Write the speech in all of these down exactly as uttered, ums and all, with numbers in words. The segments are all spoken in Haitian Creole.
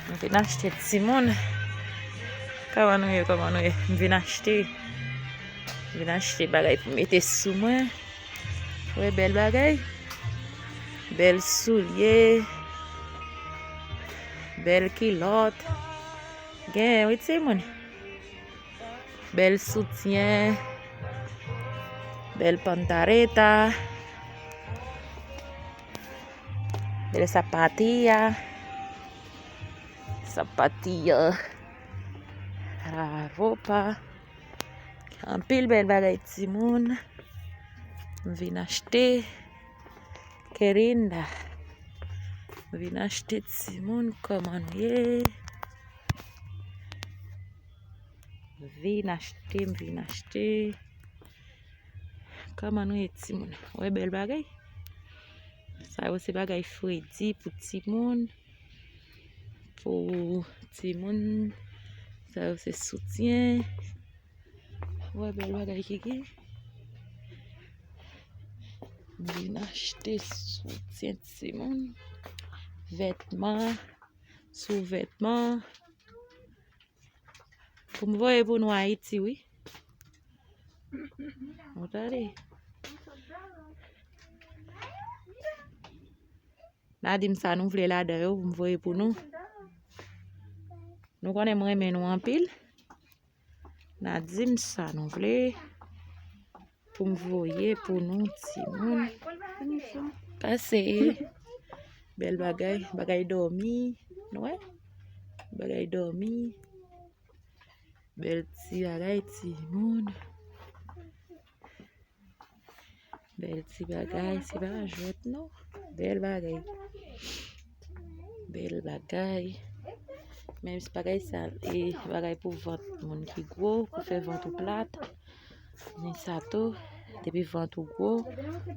M vin achte timoun. Kòman nou ye, kòman nou ye? M vin achte. M vin achte bagay pou mete sou mwen. Wè bèl bagay. Bèl soulye. Bèl kilòt. Gen, wi, timoun. Bèl soutyen. Bèl pantareta. Bèl sapatiya. Sapatiya. Rawopa. Anpil bèl bagay timoun. M vin achte. Kerinda. M vin achte timoun, kòman nou ye? M vin achte, m vin achte. Kòman nou ye timoun? Wè bèl bagay? Sa yo se bagay fredi pou timoun. Pou timoun. Sa yo se soutyen. Wè bèl bagay ki gen. M vin achte soutyen timoun. Vètman. Souvètman. Pou m voye pou nou Ayiti, wi. Ou tande? N a di m sa nou vle ladan yo pou m voye pou nou. Nou konnen m renmen nou anpil. N a di m sa nou vle pou m voye pou nou timoun. Pase. Bèl bagay, bagay dòmi. Nou wè? Bagay dòmi. Bèl ti bagay timoun. Bèl ti bagay, se pa jwèt non. Bèl bagay. Bèl bagay. Menm si bagay sa, e bagay pou vant moun ki gwo, pou fè vant ou plat. Men sa tou, depi vant ou gwo,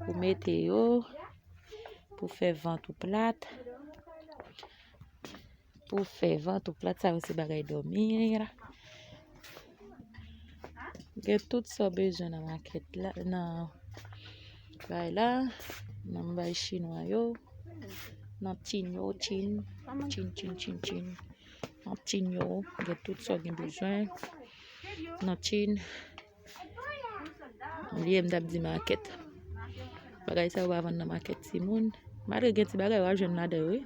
ou mete yo, pou fè vant ou plat. Pou fè vant ou plat, sa yo se bagay dòmi la. Gen tout sa w bezwen nan makèt la, nan bay la, nan bay chinwa yo, nan tchin yo, tchin, tchin, tchin, tchin, tchin. Nan tchin yo, gen tout sa w gen bezwen. Nan tchin. M bliye m t ap di makèt. Bagay sa yo pa vann nan makèt timoun. Malgre gen ti bagay w ap jwenn ladan yo, wi.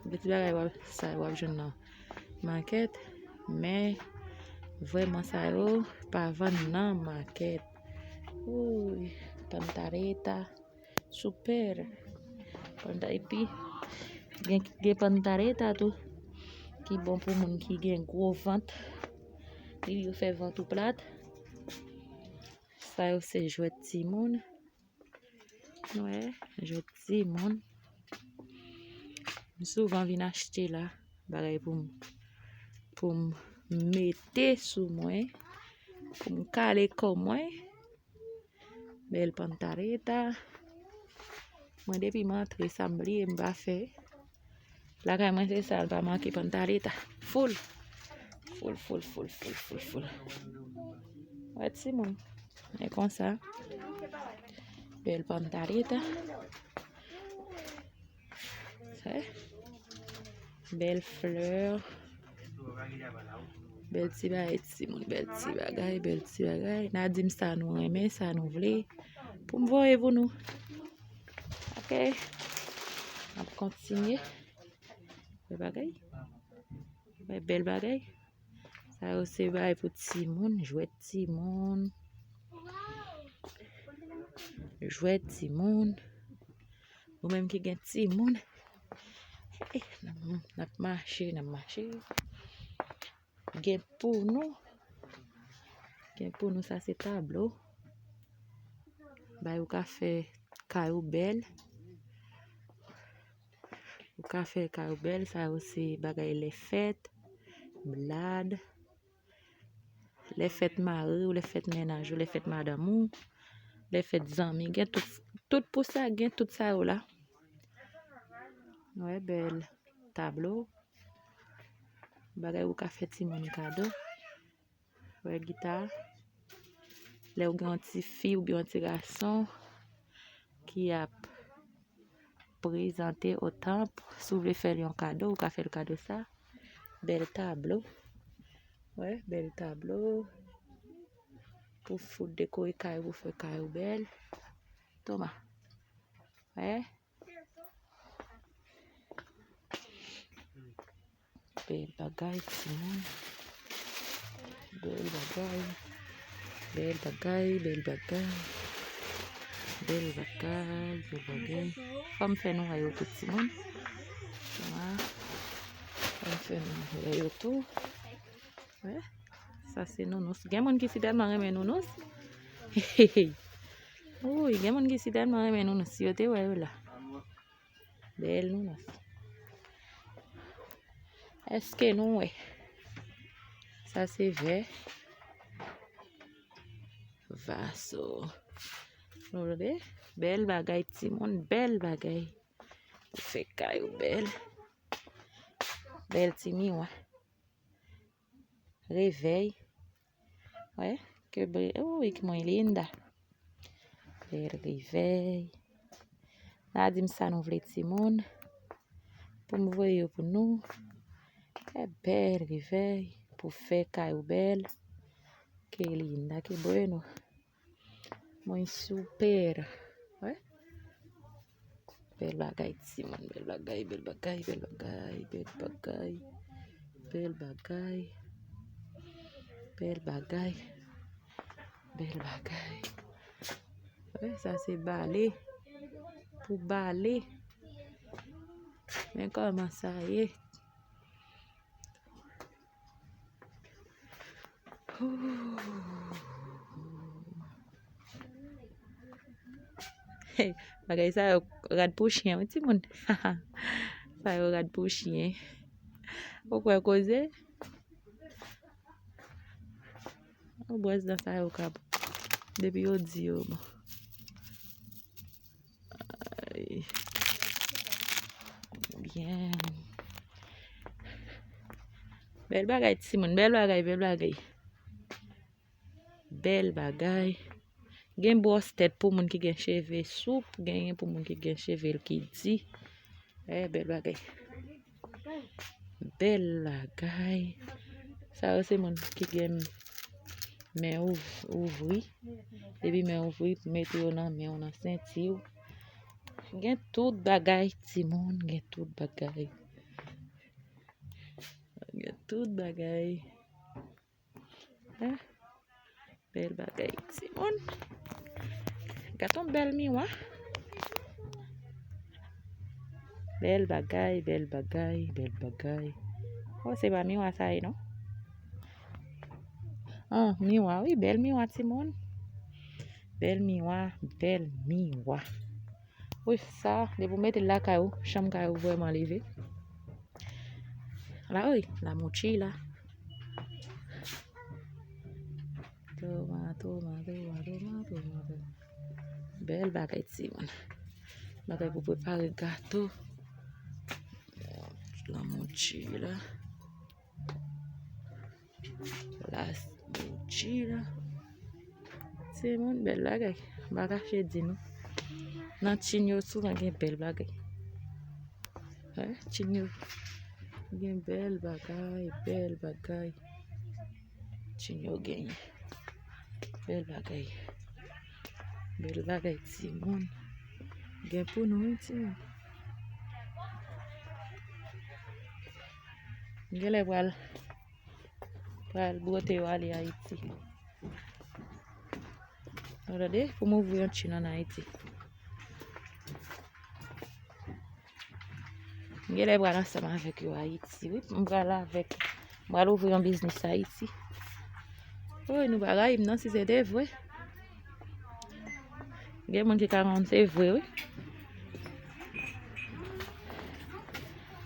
Gen ti bagay w ap, sa yo w ap jwenn nan makèt. Men, vrèman sa yo pa vann nan makèt. Wouy, pantareta. Super. Panta-, epi, gen, gen pantareta tou. Ki bon pou moun ki gen gwo vant. Li, yo fè vant ou plat. Sa yo se jwèt timoun. Wè, jwèt timoun. M souvan vin achte la. Bagay pou m, pou m mete sou mwen. Pou m kale kò mwen. Bèl pantareta. Mwen depi m antre sa m bliye m pa fè. Lakay mwen se sa l pa manke pantareta. Full. Full, full, full, full, full, full. Wè timoun. E konsa. Bèl pantareta. Sa. Bèl flè. Bèl ti bagay, timoun. Bèl ti bagay, bèl ti bagay. N a di m sa nou renmen, sa nou vle. Pou m voye pou nou. Ok. N ap kontinye. Bèl bagay. Bèl, bèl bagay. Sa yo se bagay pou timoun, jwèt timoun. Jwèt timoun. Ou menm ki gen timoun. Eh, n ap, n ap mache, n ap mache. Gen pou nou. Gen pou nou, sa se tablo. Bay ou ka fè kay ou bèl. Ou ka fè kay ou bèl, sa yo se bagay lè fèt, blad, lè fèt mari w, lè fèt mennaj ou, lè fèt madanm ou, lè fèt zanmi. Gen tout, tout pou sa, gen tout sa yo la. Wè, bèl tablo. Bagay ou ka fè timoun kado. Wè gita. Lè ou gen yon ti fi oubyen yon ti gason ki ap prezante o tanp. Si w vle fè l yon kado, ou ka fè l kado sa. Bèl tablo. Wè, bèl tablo. Pou fout dekore kay ou, pou fè kay ou bèl. Toma. Wè. Bèl bagay, timoun. Bèl bagay. Bèl bagay, bèl bagay. Bèl bagay, bèl bagay. Fò m fè nou wè yo tout, timoun. Toma. Fò m fè nou wè yo tou. Wè. Sa se nounous. Gen moun ki si tèlman renmen nounous. Hey, hey, hey. Wi, gen moun ki si tèlman renmen nounous. Si yo te wè yo la. Bèl nounous. Èske nou wè? Sa se vè. Vaso. Nou wè? Bèl bagay, timoun. Bèl bagay. Pou fè kay ou bèl. Bèl ti miwa. Revèy. Wè, ke bre-, wi, ki mwen linda. Bèl revèy. N a di m sa nou vle, timoun. Pou m voye yo pou nou. Ke bèl revèy. Pou fè kay ou bèl. Ke linda, ke bueno. Mwen super. Wè. Bèl bagay, timoun. Bèl bagay, bèl bagay, bèl bagay, bèl bagay. Bèl bagay. Bèl bagay. Bèl bagay. Wè, sa se bale. Pou bale. Men kòman sa ye. Hey, bagay sa yo rad pou chen, wi, timoun. Sa yo rad pou chen. Ou kwè koze? Ou bwès dan sa yo kab. Depi yo di yo, bon. Ay. Byen. Bèl bagay, timoun. Bèl bagay, bèl bagay. Bèl bagay. Gen bwòs tèt pou moun ki gen cheve soup, genyen pou moun ki gen cheve l ki di. Eh, bèl bagay. Bèl bagay. Sa yo se moun ki gen men ouv-, ouvri. Epi men ouvri, mete yo nan men w, nan senti w. Gen tout bagay, timoun, gen tout bagay. Gen tout bagay. Eh, bèl bagay, timoun. Gad yon bèl miwa. Bèl bagay, bèl bagay, bèl bagay. Oh, se pa miwa sa ye, non? Ah, miwa, wi, bèl miwa, timoun. Bèl miwa, bèl miwa. Wi, sa, depi w mete l lakay ou, chanm kay ou vrèman leve. La, wi, la mochila. Toma, toma, toma, toma, toma, toma. Bèl bagay, timoun. Bagay pou prepare gato. La mochila. La mochila. Timoun, bèl bagay. M pa kache di nou. Nan Chine yo souvan gen bèl bagay. Wi, Chine yo gen bèl bagay, bèl bagay. Chine yo genyen. Bèl bagay. Bèl bagay, timoun. Gen pou nou, wi, timoun. M genlè pral, pral bwote yo ale Ayiti. Nou tande, pou m ouvri yon Chine ann Ayiti. M genlè pral ansanm avèk yo Ayiti, wi. M pral avèk, m pral ouvri yon biznis Ayiti. Woy, nou pa rayi m non, si se te vre. Gen moun ki ka konn se vre, wi.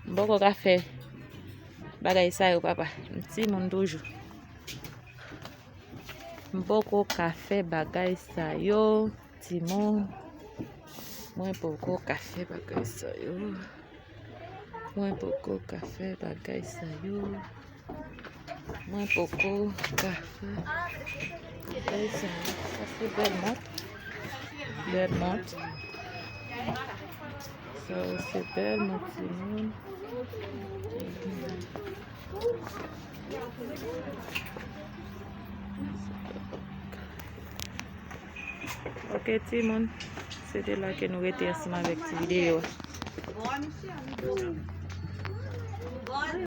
M poko ka fè bagay sa yo, papa. M timoun toujou. M poko ka fè bagay sa yo, timoun. Mwen poko ka fè bagay sa yo. Mwen poko ka fè bagay sa yo. Mwen poko ka fè bagay sa yo. Sa se bèl mont. Bèl mont. Sa yo se tèlman timoun. Ok, timoun. Se te la ke nou rete ansanm avèk ti videyo a.